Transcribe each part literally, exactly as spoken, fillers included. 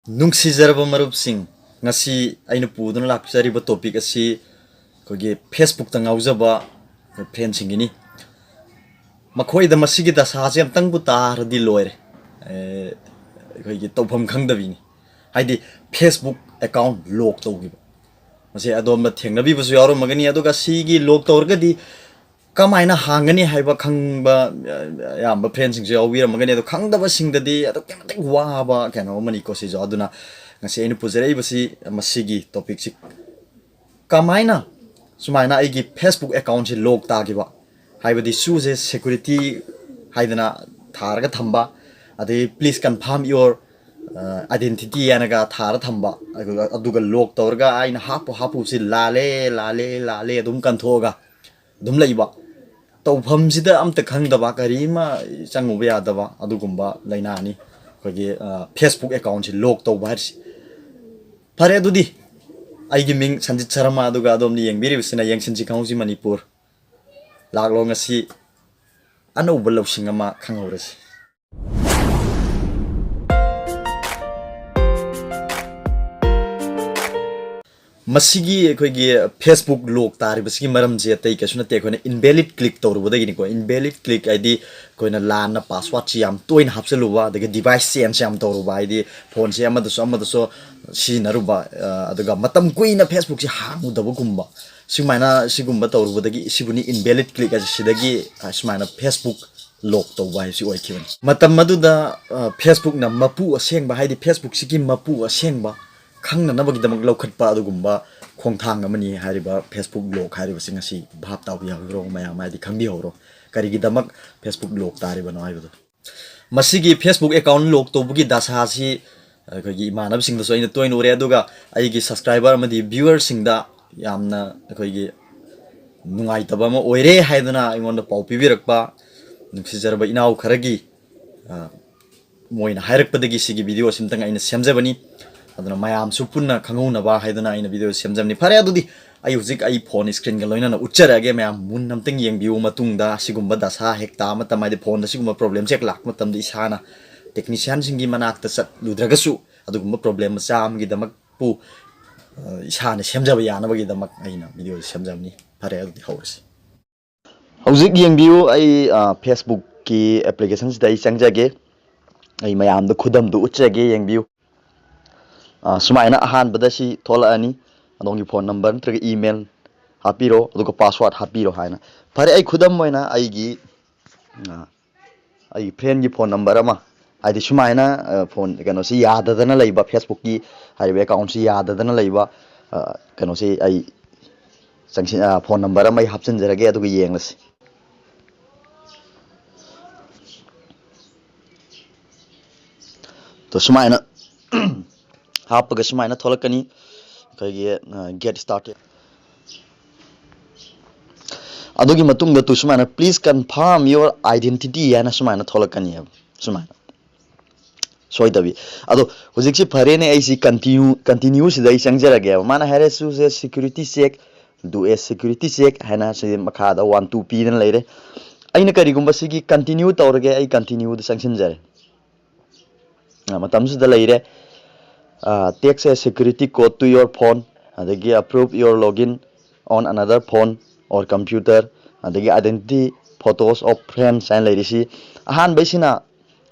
ꯅꯨꯡꯁꯤꯖꯔꯕ ꯃꯔꯨꯞꯁꯤꯡ, ꯉꯁꯤ ꯑꯩꯅ ꯄꯨꯗꯨꯅ ꯂꯥꯛꯆꯔꯤꯕ topic ꯑꯁꯤ ꯑꯩꯈꯣꯏꯒꯤ Facebook-ꯇ ꯉꯥꯎꯖꯕ friend-ꯁꯤꯡꯒꯤꯅꯤ꯫ ꯃꯈꯣꯏꯗ ꯃꯁꯤꯒꯤ ꯗꯁꯥꯁꯦ ꯑꯝꯇꯪꯕꯨ ꯇꯥꯔꯗꯤ ꯂꯣꯏꯔꯦ꯫ ꯑꯦ, ꯑꯩꯈꯣꯏꯒꯤ ꯇꯧꯐꯝ ꯈꯪꯗꯕꯤꯅꯤ꯫ ꯍꯥꯏꯗꯤ, Facebook account lock ꯇꯧꯈꯤꯕ꯫ ꯃꯁꯤ ꯑꯗꯣꯝꯅ ꯊꯦꯡꯅꯕꯤꯕꯁꯨ ꯌꯥꯎꯔꯝꯃꯒꯅꯤ꯫ ꯑꯗꯨꯒ ꯁꯤꯒꯤ lock ꯇꯧꯔꯒꯗꯤ ꯀꯃꯥꯏꯅ ꯍꯥꯡꯒꯅꯤ ꯍꯥꯏꯕ ꯈꯪꯕ, ꯑ, ꯑꯌꯥꯝꯕ friend-ꯁꯤꯡꯁꯨ ꯌꯥꯎꯕꯤꯔꯝꯃꯒꯅꯤ꯫ ꯑꯗꯣ ꯈꯪꯗꯕꯁꯤꯡꯗꯗꯤ ꯑꯗꯨꯛꯀꯤ ꯃꯇꯤꯛ ꯋꯥꯕ ꯀꯩꯅꯣ ꯑꯃꯅꯤꯀꯣ ꯁꯤꯁꯨ꯫ ꯑꯗꯨꯅ ꯉꯁꯤ ꯑꯩꯅ ꯄꯨꯖꯔꯛꯏꯕꯁꯤ ꯃꯁꯤꯒꯤ topic-ꯁꯤ, ꯀꯃꯥꯏꯅ ꯁꯨꯃꯥꯏꯅ ꯑꯩꯒꯤ Facebook account-ꯁꯤ lock ꯇꯥꯈꯤꯕ, ꯍꯥꯏꯕꯗꯤ ꯁꯤꯁꯦ security ꯍꯥꯏꯗꯅ ꯊꯥꯔꯒ ꯊꯝꯕ, ꯑꯗꯩ "Please confirm your, uh, identity" ꯍꯥꯏꯅꯒ ꯊꯥꯔ ꯊꯝꯕ, ꯑꯗꯨꯒ, ꯑꯗꯨꯒ lock ꯇꯧꯔꯒ ꯑꯩꯅ ꯍꯥꯞꯄꯨ ꯍꯥꯞꯄꯨꯁꯤ ꯂꯥꯜꯂꯦ, ꯂꯥꯜꯂꯦ, ꯂꯥꯜꯂꯦ ꯑꯗꯨꯝ ꯀꯟꯊꯣꯛꯑꯒ ꯑꯗꯨꯝ ꯂꯩꯕ꯫ ꯇꯧꯐꯝꯁꯤꯗ ꯑꯝꯇ ꯈꯪꯗꯕ, ꯀꯔꯤ ꯑꯃ ꯆꯪꯉꯨꯕ ꯌꯥꯗꯕ ꯑꯗꯨꯒꯨꯝꯕ ꯂꯥꯏꯅꯥꯅꯤ ꯑꯩꯈꯣꯏꯒꯤ, ꯑ, Facebook account-ꯁꯤ lock ꯇꯧꯕ ꯍꯥꯏꯔꯤꯁꯤ꯫ ꯐꯔꯦ, ꯑꯗꯨꯗꯤ ꯑꯩꯒꯤ ꯃꯤꯡ ꯁꯟꯖꯤꯠ ꯁꯔꯃ, ꯑꯗꯨꯒ ꯑꯗꯣꯝꯅ ꯌꯦꯡꯕꯤꯔꯤꯕꯁꯤꯅ ꯌꯦꯡꯁꯤꯟꯁꯤ ꯈꯪꯍꯧꯁꯤ ꯃꯅꯤꯄꯨꯔ꯫ ꯂꯥꯛꯂꯣ ꯉꯁꯤ ꯑꯅꯧꯕ ꯂꯧꯁꯤꯡ ꯑꯃ ꯈꯪꯍꯧꯔꯁꯤ꯫ ꯃꯁꯤꯒꯤ ꯑꯩꯈꯣꯏꯒꯤ Facebook lock ꯇꯥꯔꯤꯕꯁꯤꯒꯤ ꯃꯔꯝꯁꯦ ꯑꯇꯩ ꯀꯩꯁꯨ ꯅꯠꯇꯦ, ꯑꯩꯈꯣꯏꯅ invalid click ꯇꯧꯔꯨꯕꯗꯒꯤꯅꯤꯀꯣ꯫ Invalid click ꯍꯥꯏꯗꯤ ꯑꯩꯈꯣꯏꯅ ꯂꯥꯟꯅ password-ꯁꯤ ꯌꯥꯝ ꯇꯣꯏꯅ ꯍꯥꯞꯆꯜꯂꯨꯕ, ꯑꯗꯒꯤ device change ꯌꯥꯝ ꯇꯧꯔꯨꯕ, ꯍꯥꯏꯗꯤ phone-ꯁꯦ ꯑꯃꯗꯁꯨ ꯑꯃꯗꯁꯨ ꯁꯤꯖꯤꯟꯅꯔꯨꯕ, ꯑ, ꯑꯗꯨꯒ ꯃꯇꯝ ꯀꯨꯏꯅ Facebook-ꯁꯦ ꯍꯥꯡꯉꯨꯗꯕꯒꯨꯝꯕ, ꯁꯨꯃꯥꯏꯅ ꯁꯤꯒꯨꯝꯕ ꯇꯧꯔꯨꯕꯗꯒꯤ ꯁꯤꯕꯨꯅꯤ invalid click ꯍꯥꯏꯁꯦ꯫ ꯁꯤꯗꯒꯤ, ꯑ, ꯁꯨꯃꯥꯏꯅ Facebook lock ꯇꯧꯕ ꯍꯥꯏꯕꯁꯤ ꯑꯣꯏꯈꯤꯕꯅꯤ꯫ ꯃꯇꯝ ꯑꯗꯨꯗ, ꯑ, Facebook-ꯅ ꯃꯄꯨ ꯑꯁꯦꯡꯕ, ꯍꯥꯏꯗꯤ Facebook-ꯁꯤꯒꯤ ꯃꯄꯨ ꯑꯁꯦꯡꯕ ꯈꯪꯅꯅꯕꯒꯤꯗꯃꯛ ꯂꯧꯈꯠꯄ ꯑꯗꯨꯒꯨꯝꯕ ꯈꯣꯡꯊꯥꯡ ꯑꯃꯅꯤ ꯍꯥꯏꯔꯤꯕ Facebook lock ꯍꯥꯏꯔꯤꯕꯁꯤ꯫ ꯉꯁꯤ ꯚꯥꯞ ꯇꯥꯕꯤꯍꯧꯔꯣ ꯃꯌꯥꯝ, ꯍꯥꯏꯗꯤ ꯈꯪꯕꯤꯍꯧꯔꯣ ꯀꯔꯤꯒꯤꯗꯃꯛ Facebook lock ꯇꯥꯔꯤꯕꯅꯣ ꯍꯥꯏꯕꯗꯣ꯫ ꯃꯁꯤꯒꯤ Facebook account lock ꯇꯧꯕꯒꯤ ꯗꯁꯥꯁꯤ ꯑꯩꯈꯣꯏꯒꯤ ꯏꯃꯥꯟꯅꯕꯁꯤꯡꯗꯁꯨ ꯑꯩꯅ ꯇꯣꯏꯅ ꯎꯔꯦ, ꯑꯗꯨꯒ ꯑꯩꯒꯤ subscriber ꯑꯃꯗꯤ viewer-ꯁꯤꯡꯗ ꯌꯥꯝꯅ ꯑꯩꯈꯣꯏꯒꯤ ꯅꯨꯡꯉꯥꯏꯇꯕ ꯑꯃ ꯑꯣꯏꯔꯦ ꯍꯥꯏꯗꯨꯅ ꯑꯩꯉꯣꯟꯗ ꯄꯥꯎ ꯄꯤꯕꯤꯔꯛꯄ ꯅꯨꯡꯁꯤꯖꯔꯕ ꯏꯅꯥꯎ ꯈꯔꯒꯤ, ꯑ, ꯃꯣꯏꯅ ꯍꯥꯏꯔꯛꯄꯗꯒꯤ ꯁꯤꯒꯤ video-ꯁꯤ ꯑꯝꯇꯪ ꯑꯩꯅ ꯁꯦꯝꯖꯕꯅꯤ꯫ ꯑꯗꯨꯅ ꯃꯌꯥꯝꯁꯨ ꯄꯨꯟꯅ ꯈꯪꯍꯧꯅꯕ ꯍꯥꯏꯗꯨꯅ ꯑꯩꯅ video ꯁꯦꯝꯖꯕꯅꯤ꯫ ꯐꯔꯦ, ꯑꯗꯨꯗꯤ ꯑꯩ ꯍꯧꯖꯤꯛ ꯑꯩ phone screen-ꯒ ꯂꯣꯏꯅꯅ ꯎꯠꯆꯔꯛꯑꯒꯦ, ꯃꯌꯥꯝ ꯃꯨꯟꯅ ꯑꯝꯇꯪ ꯌꯦꯡꯕꯤꯌꯨ꯫ ꯃꯇꯨꯡꯗ ꯑꯁꯤꯒꯨꯝꯕ ꯗꯁꯥ ꯍꯦꯛ ꯇꯥꯕ ꯃꯇꯝ, ꯍꯥꯏꯗꯤ phone-ꯗ ꯁꯤꯒꯨꯝꯕ problem-ꯁꯦ ꯍꯦꯛ ꯂꯥꯛꯄ ꯃꯇꯝꯗ ꯏꯁꯥꯅ technician-ꯁꯤꯡꯒꯤ ꯃꯅꯥꯛꯇ ꯆꯠꯂꯨꯗ꯭ꯔꯒꯁꯨ ꯑꯗꯨꯒꯨꯝꯕ ꯄ꯭ꯔꯣꯕ꯭ꯂꯦꯝ ꯃꯆꯥ ꯑꯃꯒꯤꯗꯃꯛꯄꯨ, ꯑ, ꯏꯁꯥꯅ ꯁꯦꯝꯖꯕ ꯌꯥꯅꯕꯒꯤꯗꯃꯛ ꯑꯩꯅ ꯚꯤꯗꯤꯑꯣꯁꯦ ꯁꯦꯝꯖꯕꯅꯤ꯫ ꯐꯔꯦ, ꯑꯗꯨꯗꯤ ꯍꯧꯔꯁꯤ꯫ ꯍꯧꯖꯤꯛ ꯌꯦꯡꯕꯤꯌꯨ, ꯑꯩ, ꯑ, Facebook-ꯀꯤ ꯑꯦꯄ꯭ꯂꯤꯀꯦꯁꯟꯁꯤꯗ ꯑꯩ ꯆꯪꯖꯒꯦ꯫ ꯑꯩ ꯃꯌꯥꯝꯗ ꯈꯨꯗꯝꯗꯨ ꯎꯠꯆꯒꯦ, ꯌꯦꯡꯕꯤꯌꯨ꯫ ꯑ, ꯁꯨꯃꯥꯏꯅ ꯑꯍꯥꯟꯕꯗ ꯁꯤ ꯊꯣꯛꯂꯛꯑꯅꯤ꯫ ꯑꯗꯣꯝꯒꯤ ꯐꯣꯟ ꯅꯝꯕꯔ ꯅꯠꯇ꯭ꯔꯒ ꯏꯃꯦꯜ ꯍꯥꯞꯄꯤꯔꯣ, ꯑꯗꯨꯒ ꯄꯥꯁꯋꯥꯔꯗ ꯍꯥꯞꯄꯤꯔꯣ ꯍꯥꯏꯅ꯫ ꯐꯔꯦ, ꯑꯩ ꯈꯨꯗꯝ ꯑꯣꯏꯅ ꯑꯩꯒꯤ, ꯑ, ꯑꯩꯒꯤ ꯐ꯭ꯔꯦꯟꯒꯤ ꯐꯣꯟ ꯅꯝꯕꯔ ꯑꯃ, ꯍꯥꯏꯗꯤ ꯁꯨꯃꯥꯏꯅ, ꯑ, ꯐꯣꯟ ꯀꯩꯅꯣꯁꯤ ꯌꯥꯗꯗꯅ ꯂꯩꯕ, Facebook-ꯀꯤ ꯍꯥꯏꯔꯤꯕ ꯑꯦꯀꯥꯎꯟꯁꯤ ꯌꯥꯗꯗꯅ ꯂꯩꯕ, ꯑ, ꯀꯩꯅꯣꯁꯤ ꯑꯩ ꯆꯪꯁꯤ-, ꯑ, ꯐꯣꯟ ꯅꯝꯕꯔ ꯑꯃ ꯑꯩ ꯍꯥꯞꯆꯤꯟꯖꯔꯒꯦ, ꯑꯗꯨꯒ ꯌꯦꯡꯂꯁꯤ꯫ ꯇꯣ, ꯁꯨꯃꯥꯏꯅ ꯍꯥꯞꯄꯒ ꯁꯨꯃꯥꯏꯅ ꯊꯣꯛꯂꯛꯀꯅꯤ ꯑꯩꯈꯣꯏꯒꯤ, ꯑ, get started꯫ ꯑꯗꯨꯒꯤ ꯃꯇꯨꯡꯗ ꯇꯨ ꯁꯨꯃꯥꯏꯅ "Please confirm your identity" ꯍꯥꯏꯅ ꯁꯨꯃꯥꯏꯅ ꯊꯣꯛꯂꯛꯀꯅꯤꯕ, ꯁꯨꯃꯥꯏꯅ꯫ ꯁꯣꯏꯗꯕꯤ꯫ ꯑꯗꯣ ꯍꯧꯖꯤꯛꯁꯤ ꯐꯔꯦꯅꯦ, ꯑꯩꯁꯤ continue, continue-ꯁꯤꯗ ꯑꯩ ꯆꯪꯖꯔꯒꯦꯕ꯫ ꯃꯥꯅ ꯍꯥꯏꯔꯦ, "Choose a security check, do a security check" ꯍꯥꯏꯅ ꯁꯤ ꯃꯈꯥꯗ one two ꯄꯤꯗꯅ ꯂꯩꯔꯦ꯫ ꯑꯩꯅ ꯀꯔꯤꯒꯨꯝꯕ ꯁꯤꯒꯤ continue ꯇꯧꯔꯒꯦ, ꯑꯩ continue-ꯗ ꯆꯪꯁꯤꯟꯖꯔꯦ꯫ ꯑ, ꯃꯇꯝꯁꯤꯗ ꯂꯩꯔꯦ, ꯑ, "Text a security code to your phone", ꯑꯗꯒꯤ "Approve your login on another phone or computer", ꯑꯗꯒꯤ "Identity, photos of friends" ꯍꯥꯏꯅ ꯂꯩꯔꯤꯁꯤ꯫ ꯑꯍꯥꯟꯕꯩꯁꯤꯅ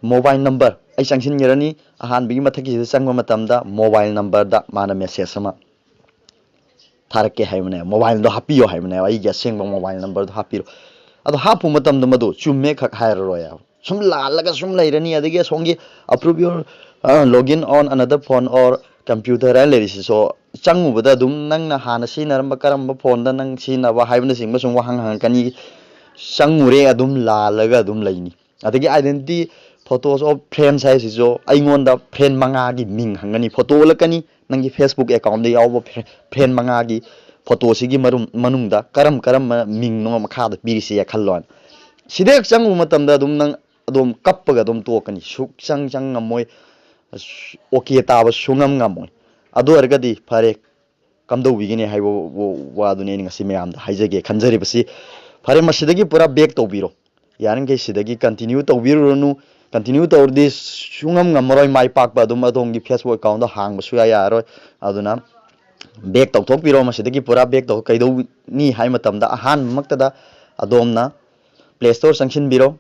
mobile number ꯑꯩ ꯆꯪꯁꯤꯟꯈ꯭ꯔꯅꯤ꯫ ꯑꯍꯥꯟꯕꯒꯤ ꯃꯊꯛꯀꯤꯁꯤꯗ ꯆꯪꯕ ꯃꯇꯝꯗ mobile number-ꯗ ꯃꯥꯅ message ꯑꯃ ꯊꯥꯔꯛꯀꯦ ꯍꯥꯏꯕꯅꯦ, mobile-ꯗꯣ ꯍꯥꯞꯄꯤꯌꯣ ꯍꯥꯏꯕꯅꯦꯕ, ꯑꯩꯒꯤ ꯑꯁꯦꯡꯕ mobile number-ꯗꯣ ꯍꯥꯞꯄꯤꯔꯣ꯫ ꯑꯗꯣ ꯍꯥꯞꯄ ꯃꯇꯝꯗ ꯃꯗꯨ ꯆꯨꯝꯃꯦ ꯈꯛ ꯍꯥꯏꯔꯔꯣꯏꯕ, ꯁꯨꯝ ꯂꯥꯜꯂꯒ ꯁꯨꯝ ꯂꯩꯔꯅꯤ꯫ ꯑꯗꯒꯤ ꯑꯁꯣꯝꯒꯤ "Approve your, uh, login on another phone or computer" ꯍꯥꯏꯅ ꯂꯩꯔꯤꯁꯤꯁꯨ ꯆꯪꯉꯨꯕꯗ ꯑꯗꯨꯝ ꯅꯪꯅ ꯍꯥꯟꯅ ꯁꯤꯖꯤꯟꯅꯔꯝꯕ ꯀꯔꯝꯕ ꯐꯣꯟꯗ ꯅꯪ ꯁꯤꯖꯤꯟꯅꯕ ꯍꯥꯏꯕꯅꯆꯤꯡꯕ ꯁꯨꯝ ꯋꯥꯍꯪ ꯍꯪꯉꯛꯀꯅꯤ꯫ ꯆꯪꯉꯨꯔꯦ, ꯑꯗꯨꯝ ꯂꯥꯜꯂꯒ ꯑꯗꯨꯝ ꯂꯩꯅꯤ꯫ ꯑꯗꯒꯤ "Identity, photos of friends" ꯍꯥꯏꯁꯤꯁꯨ ꯑꯩꯉꯣꯟꯗ friend ꯃꯉꯥꯒꯤ ꯃꯤꯡ ꯍꯪꯒꯅꯤ, photo ꯎꯠꯂꯛꯀꯅꯤ꯫ ꯅꯪꯒꯤ Facebook account-ꯗ ꯌꯥꯎꯕ friend, friend ꯃꯉꯥꯒꯤ photo-ꯁꯤꯒꯤ ꯃꯔꯨꯝ-, ꯃꯅꯨꯡꯗ ꯀꯔꯝ ꯀꯔꯝꯕ ꯃꯤꯡꯅꯣ ꯃꯈꯥꯗ ꯄꯤꯔꯤꯁꯦ ꯈꯜꯂꯣ꯫ ꯁꯤꯗ ꯍꯦꯛ ꯆꯪꯉꯨꯕ ꯃꯇꯝꯗ ꯑꯗꯨꯝ ꯅꯪ ꯑꯗꯨꯝ ꯀꯞꯄꯒ ꯑꯗꯨꯝ ꯇꯣꯛꯀꯅꯤ, ꯁꯨꯛꯆꯪ ꯆꯪ ꯉꯝꯃꯣꯏ, ꯑꯁ, OK ꯇꯥꯕ ꯁꯨꯡꯉꯝ ꯉꯝꯃꯣꯏ꯫ ꯑꯗꯨ ꯑꯣꯏꯔꯒꯗꯤ ꯐꯔꯦ, ꯀꯝꯗꯧꯕꯤꯒꯅꯤ ꯍꯥꯏꯕ ꯋ-, ꯋꯥꯗꯨꯅꯤ ꯑꯩꯅ ꯉꯁꯤ ꯃꯌꯥꯝꯗ ꯍꯥꯏꯖꯒꯦ ꯈꯟꯖꯔꯤꯕꯁꯤ꯫ ꯐꯔꯦ, ꯃꯁꯤꯗꯒꯤ ꯄꯨꯔꯥ back ꯇꯧꯕꯤꯔꯣ꯫ ꯌꯥꯔꯤꯈꯩ ꯁꯤꯗꯒꯤ continue ꯇꯧꯕꯤꯔꯨꯔꯅꯨ꯫ ꯀꯟꯇꯤꯅ꯭ꯌꯨ ꯇꯧꯔꯗꯤ ꯁꯨꯡꯉꯝ ꯉꯝꯃꯔꯣꯏ ꯃꯥꯏ ꯄꯥꯛꯄ꯫ ꯑꯗꯨꯝ ꯑꯗꯣꯝꯒꯤ Facebook account ꯗꯣ ꯍꯥꯡꯕ ꯁꯨꯡꯌꯥ ꯌꯥꯔꯔꯣꯏ꯫ ꯑꯗꯨꯅ ꯕꯦꯛ ꯇꯧꯊꯣꯛꯄꯤꯔꯣ꯫ ꯃꯁꯤꯗꯒꯤ ꯄꯨꯔꯥ ꯕꯦꯛ ꯇꯧ꯫ ꯀꯩꯗꯧꯅꯤ ꯍꯥꯏ ꯃꯇꯝꯗ, ꯑꯍꯥꯟꯕꯃꯛꯇꯗ ꯑꯗꯣꯝꯅ Play Store ꯆꯪꯁꯤꯟꯕꯤꯔꯣ꯫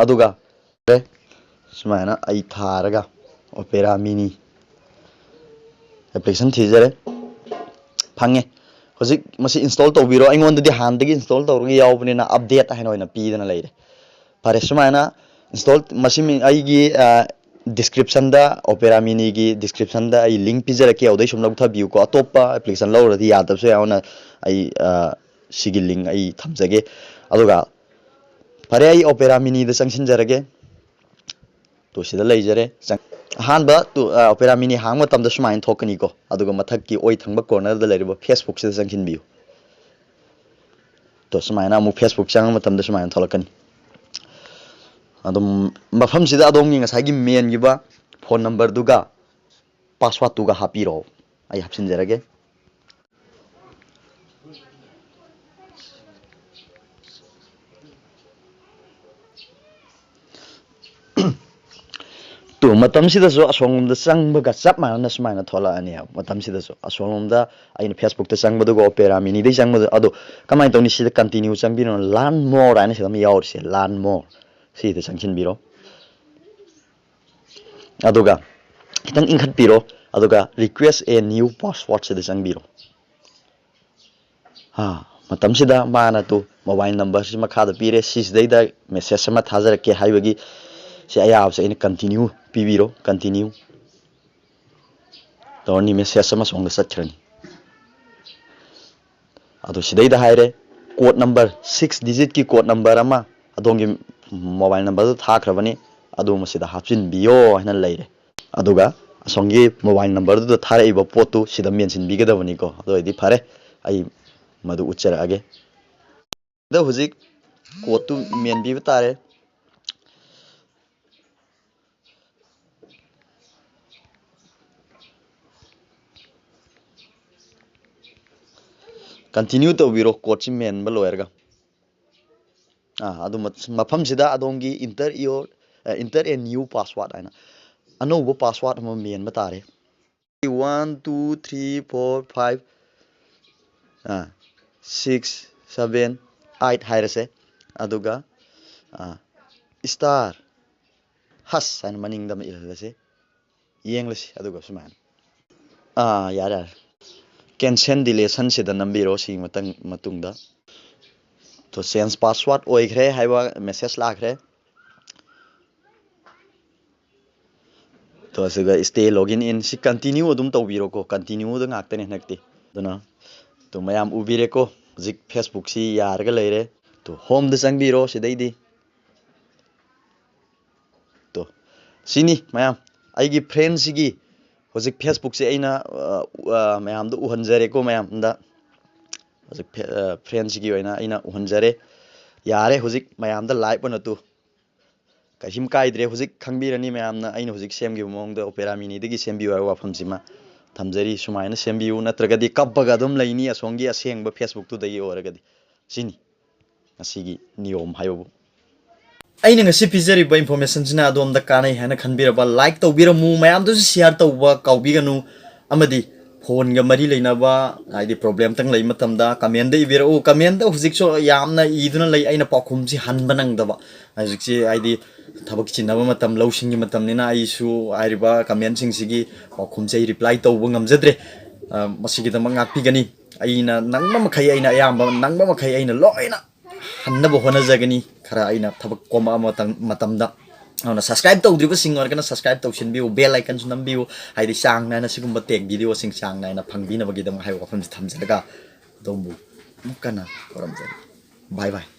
ꯑꯗꯨꯒ ꯁꯨꯃꯥꯏꯅ ꯑꯩ ꯊꯥꯔꯒ Opera Mini application ꯊꯤꯖꯔꯦ, ꯐꯪꯉꯦ꯫ ꯍꯧꯖꯤꯛ ꯃꯁꯤ install ꯇꯧꯕꯤꯔꯣ꯫ ꯑꯩꯉꯣꯟꯗꯗꯤ ꯍꯥꯟꯅꯗꯒꯤ install ꯇꯧꯔꯒ ꯌꯥꯎꯕꯅꯤꯅ update ꯍꯥꯏꯅ ꯑꯣꯏꯅ ꯄꯤꯗꯅ ꯂꯩꯔꯦ꯫ ꯐꯔꯦ, ꯁꯨꯃꯥꯏꯅ install, ꯃꯁꯤ ꯃꯤ-, ꯑꯩꯒꯤ, ꯑ, description ꯗ, Opera Mini ꯒꯤ description ꯗ ꯑꯩ link ꯄꯤꯖꯔꯛꯀꯦ, ꯑꯗꯨꯗꯩ ꯁꯨꯝ ꯂꯧꯊꯕꯤꯌꯨꯀꯣ꯫ ꯑꯇꯣꯞꯄ application ꯂꯧꯔꯗꯤ ꯌꯥꯗꯕꯁꯨ ꯌꯥꯎꯅ ꯑꯩ, ꯑ, ꯁꯤꯒꯤ link ꯑꯩ ꯊꯝꯖꯒꯦ꯫ ꯑꯗꯨꯒ ꯐꯔꯦ, ꯑꯩ Opera Mini ꯗ ꯆꯪꯁꯤꯟꯖꯔꯒꯦ꯫ ꯇꯨ ꯁꯤꯗ ꯂꯩꯖꯔꯦ꯫ ꯆꯪ-, ꯑꯍꯥꯟꯕ ꯇꯨ, ꯑ, Opera Mini ꯍꯥꯡꯕ ꯃꯇꯝꯗ ꯁꯨꯃꯥꯏꯅ ꯊꯣꯛꯀꯅꯤꯀꯣ꯫ ꯑꯗꯨꯒ ꯃꯊꯛꯀꯤ ꯑꯣꯏ ꯊꯪꯕ corner ꯗ ꯂꯩꯔꯤꯕ Facebook ꯁꯤꯗ ꯆꯪꯁꯤꯟꯕꯤꯌꯨ꯫ ꯇꯣ ꯁꯨꯃꯥꯏꯅ ꯑꯃꯨꯛ Facebook ꯆꯪꯕ ꯃꯇꯝꯗ ꯁꯨꯃꯥꯏꯅ ꯊꯣꯛꯂꯛꯀꯅꯤ꯫ ꯑꯗꯨꯝ ꯃꯐꯝꯁꯤꯗ ꯑꯗꯣꯝꯒꯤ ꯉꯁꯥꯏꯒꯤ ꯃꯦꯟꯈꯤꯕ phone number ꯗꯨꯒ password ꯇꯨꯒ ꯍꯥꯞꯄꯤꯔꯣ꯫ ꯑꯩ ꯍꯥꯞꯆꯤꯟꯖꯔꯒꯦ꯫ ꯇꯨ, ꯃꯇꯝꯁꯤꯗꯁꯨ ꯑꯁꯣꯝꯂꯣꯝꯗ ꯆꯪꯕꯒ ꯆꯞ ꯃꯥꯟꯅꯅ ꯁꯨꯃꯥꯏꯅ ꯊꯣꯛꯂꯛꯑꯅꯦꯕ꯫ ꯃꯇꯝꯁꯤꯗꯁꯨ ꯑꯁꯣꯝꯂꯣꯝꯗ ꯑꯩꯅ Facebook ꯇ ꯆꯪꯕꯗꯨꯒ Opera Mini ꯗꯩ ꯆꯪꯕꯗꯨ, ꯑꯗꯣ ꯀꯃꯥꯏꯅ ꯇꯧꯅꯤ? ꯁꯤꯗ continue ꯆꯪꯕꯤꯔꯣ, learn more ꯍꯥꯏꯅ ꯁꯤꯗ ꯑꯃ ꯌꯥꯎꯔꯤꯁꯦ, learn more, ꯁꯤꯗ ꯆꯪꯁꯤꯟꯕꯤꯔꯣ꯫ ꯑꯗꯨꯒ ꯈꯤꯇꯪ ꯏꯟꯈꯠꯄꯤꯔꯣ, ꯑꯗꯨꯒ request a new password ꯁꯤꯗ ꯆꯪꯕꯤꯔꯣ꯫ ꯍꯥ, ꯃꯇꯝꯁꯤꯗ ꯃꯥꯅ ꯇꯨ mobile number ꯁꯤ ꯃꯈꯥꯗ ꯄꯤꯔꯦ, ꯁꯤꯁꯤꯗꯩꯗ message ꯑꯃ ꯊꯥꯖꯔꯛꯀꯦ ꯍꯥꯏꯕꯒꯤ ꯁꯤ ꯑꯌꯥꯕꯁꯦ ꯑꯩꯅ continue ꯄꯤꯕꯤꯔꯣ, continue꯫ ꯇꯧꯔꯅꯤ, message ꯑꯃ ꯁꯣꯝꯗ ꯆꯠꯈ꯭ꯔꯅꯤ꯫ ꯑꯗꯨ ꯁꯤꯗꯩꯗ ꯍꯥꯏꯔꯦ, code number, six digit ꯀꯤ code number ꯑꯃ ꯑꯗꯣꯝꯒꯤ mobile number ꯗ ꯊꯥꯈ꯭ꯔꯕꯅꯤ, ꯑꯗꯨ ꯃꯁꯤꯗ ꯍꯥꯞꯆꯤꯟꯕꯤꯌꯣ ꯍꯥꯏꯅ ꯂꯩꯔꯦ꯫ ꯑꯗꯨꯒ ꯑꯁꯣꯝꯒꯤ mobile number ꯗꯨꯗ ꯊꯥꯔꯛꯏꯕ ꯄꯣꯠꯇꯨ ꯁꯤꯗ ꯃꯦꯟꯁꯤꯟꯕꯤꯒꯗꯕꯅꯤꯀꯣ꯫ ꯑꯗꯨ ꯑꯣꯏꯔꯗꯤ ꯐꯔꯦ, ꯑꯩ ꯃꯗꯨ ꯎꯠꯆꯔꯛꯑꯒꯦ꯫ ꯑꯗꯣ ꯍꯧꯖꯤꯛ code ꯇꯨ ꯃꯦꯟꯕꯤꯕ ꯇꯥꯔꯦ꯫ Continue ꯇꯧꯕꯤꯔꯣ, code ꯁꯤ ꯃꯦꯟꯕ ꯂꯣꯏꯔꯒ꯫ ꯑꯥ ꯑꯗꯨ ꯃꯐꯝꯁꯤꯗ ꯑꯗꯣꯝꯒꯤ enter your, enter a new password ꯍꯥꯏꯅ ꯑꯅꯧꯕ password ꯑꯃ ꯃꯦꯟꯕ ꯇꯥꯔꯦ꯫ One two three four five six seven eight ꯍꯥꯏꯔꯁꯦ꯫ ꯑꯗꯨꯒ star hash ꯍꯥꯏꯅ ꯃꯅꯤꯡꯗ ꯑꯃ ꯏꯜꯍꯜꯂꯁꯦ꯫ ꯌꯦꯡꯂꯁꯤ꯫ ꯑꯗꯨꯒ ꯁꯨꯃꯥꯏꯅ, ꯑꯥ, ꯌꯥꯔꯦ, ꯌꯥꯔꯦ꯫ Cancel deletion ꯁꯤꯗ ꯅꯝꯕꯤꯔꯣ꯫ ꯁꯤꯒꯤ ꯃꯇꯪ-, ꯃꯇꯨꯡꯗ꯫ ꯇꯣ, change password ꯑꯣꯏꯈ꯭ꯔꯦ ꯍꯥꯏꯕ message ꯂꯥꯛꯈ꯭ꯔꯦ꯫ ꯇꯣ, ꯑꯁꯤꯒ stay login in ꯁꯤ continue ꯑꯗꯨꯝ ꯇꯧꯕꯤꯔꯣꯀꯣ꯫ Continue ꯗ ꯉꯥꯛꯇꯅꯦ ꯍꯟꯗꯛꯇꯤ꯫ ꯑꯗꯨꯅ, ꯇꯣ, ꯃꯌꯥꯝ ꯎꯕꯤꯔꯦꯀꯣ꯫ ꯍꯧꯖꯤꯛ Facebook ꯁꯤ ꯌꯥꯔꯒ ꯂꯩꯔꯦ꯫ ꯇꯣ, home ꯗ ꯆꯪꯕꯤꯔꯣ ꯁꯤꯗꯩꯗꯤ꯫ ꯇꯣ, ꯁꯤꯅꯤ ꯃꯌꯥꯝ, ꯑꯩꯒꯤ friend ꯁꯤꯒꯤ ꯍꯧꯖꯤꯛ Facebook ꯁꯦ ꯑꯩꯅ, ꯑ, ꯑ, ꯃꯌꯥꯝꯗ ꯎꯍꯟꯖꯔꯦꯀꯣ, ꯃꯌꯥꯝꯗ꯫ ꯍꯧꯖꯤꯛ ꯐꯦ-, ꯑ, friend ꯁꯤꯒꯤ ꯑꯣꯏꯅ ꯑꯩꯅ ꯎꯍꯟꯖꯔꯦ꯫ ꯌꯥꯔꯦ, ꯍꯧꯖꯤꯛ ꯃꯌꯥꯝꯗ live ꯑꯣꯏꯅ ꯇꯨ꯫ ꯀꯔꯤꯝ ꯀꯥꯏꯗ꯭ꯔꯦ, ꯍꯧꯖꯤꯛ ꯈꯪꯕꯤꯔꯅꯤ ꯃꯌꯥꯝꯅ꯫ ꯑꯩꯅ ꯍꯧꯖꯤꯛ ꯁꯦꯝꯈꯤꯕ ꯃꯑꯣꯡꯗ Opera Mini ꯗꯒꯤ ꯁꯦꯝꯕꯤꯌꯨ ꯍꯥꯏꯕ ꯋꯥꯐꯝꯁꯤꯃ ꯊꯝꯖꯔꯤ꯫ ꯁꯨꯃꯥꯏꯅ ꯁꯦꯝꯕꯤꯌꯨ, ꯅꯠꯇ꯭ꯔꯒꯗꯤ ꯀꯞꯄꯒ ꯑꯗꯨꯝ ꯂꯩꯅꯤ ꯑꯁꯣꯝꯒꯤ ꯑꯁꯦꯡꯕ Facebook ꯇꯨꯗꯒꯤ ꯑꯣꯏꯔꯒꯗꯤ꯫ ꯁꯤꯅꯤ ꯉꯁꯤꯒꯤ ꯅꯤꯌꯣꯝ ꯍꯥꯏꯕꯕꯨ꯫ ꯑꯩꯅ ꯉꯁꯤ ꯄꯤꯖꯔꯤꯕ information ꯁꯤꯅ ꯑꯗꯣꯝꯗ ꯀꯥꯟꯅꯩ ꯍꯥꯏꯅ ꯈꯟꯕꯤꯔꯕ like ꯇꯧꯕꯤꯔꯝꯃꯨ, ꯃꯌꯥꯝꯗꯁꯨ share ꯇꯧꯕ ꯀꯥꯎꯕꯤꯒꯅꯨ, ꯑꯃꯗꯤ phone ꯒ ꯃꯔꯤ ꯂꯩꯅꯕ ꯍꯥꯏꯗꯤ problem ꯇꯪ ꯂꯩ ꯃꯇꯝꯗ comment ꯗ ꯏꯕꯤꯔꯛꯎ꯫ Comment ꯗ ꯍꯧꯖꯤꯛꯁꯨ ꯌꯥꯝꯅ ꯏꯗꯨꯅ ꯂꯩ, ꯑꯩꯅ ꯄꯥꯎꯈꯨꯝꯁꯤ ꯍꯟꯕ ꯅꯪꯗꯕ꯫ ꯍꯧꯖꯤꯛꯁꯤ ꯍꯥꯏꯗꯤ ꯊꯕꯛ ꯆꯤꯟꯅꯕ ꯃꯇꯝ, ꯂꯧꯁꯤꯡꯒꯤ ꯃꯇꯝꯅꯤꯅ ꯑꯩꯁꯨ ꯍꯥꯏꯔꯤꯕ comment ꯁꯤꯡꯁꯤꯒꯤ ꯄꯥꯎꯈꯨꯝꯁꯦ ꯑꯩ reply ꯇꯧꯕ ꯉꯝꯖꯗ꯭ꯔꯦ꯫ ꯑ, ꯃꯁꯤꯒꯤꯗꯃꯛ ꯉꯥꯛꯄꯤꯒꯅꯤ꯫ ꯑꯩꯅ ꯅꯪꯕ ꯃꯈꯩ, ꯑꯩꯅ ꯑꯌꯥꯝꯕ ꯅꯪꯕ ꯃꯈꯩ ꯑꯩꯅ ꯂꯣꯏꯅ ꯍꯟꯅꯕ ꯍꯣꯠꯅꯖꯒꯅꯤ꯫ ꯈꯔ ꯑꯩꯅ ꯊꯕꯛ ꯀꯣꯝꯕ ꯃꯇꯝ-, ꯃꯇꯝꯗ꯫ ꯑꯗꯨꯅ subscribe ꯇꯧꯗ꯭ꯔꯤꯕꯁꯤꯡ ꯑꯣꯏꯔꯒꯅ subscribe ꯇꯧꯁꯤꯟꯕꯤꯌꯨ, bell icon ꯁꯨ ꯅꯝꯕꯤꯌꯨ, ꯍꯥꯏꯗꯤ ꯆꯥꯡ ꯅꯥꯏꯅ ꯁꯤꯒꯨꯝꯕ tech video ꯁꯤꯡ ꯆꯥꯡ ꯅꯥꯏꯅ ꯐꯪꯕꯤꯅꯕꯒꯤꯗꯃꯛ ꯍꯥꯏꯕ ꯋꯥꯐꯝꯁꯤ ꯊꯝꯖꯔꯒ ꯑꯗꯣꯝꯕꯨ ꯑꯃꯨꯛ ꯀꯟꯅ ꯈꯨꯔꯨꯝꯖꯔꯤ꯫ Bye bye꯫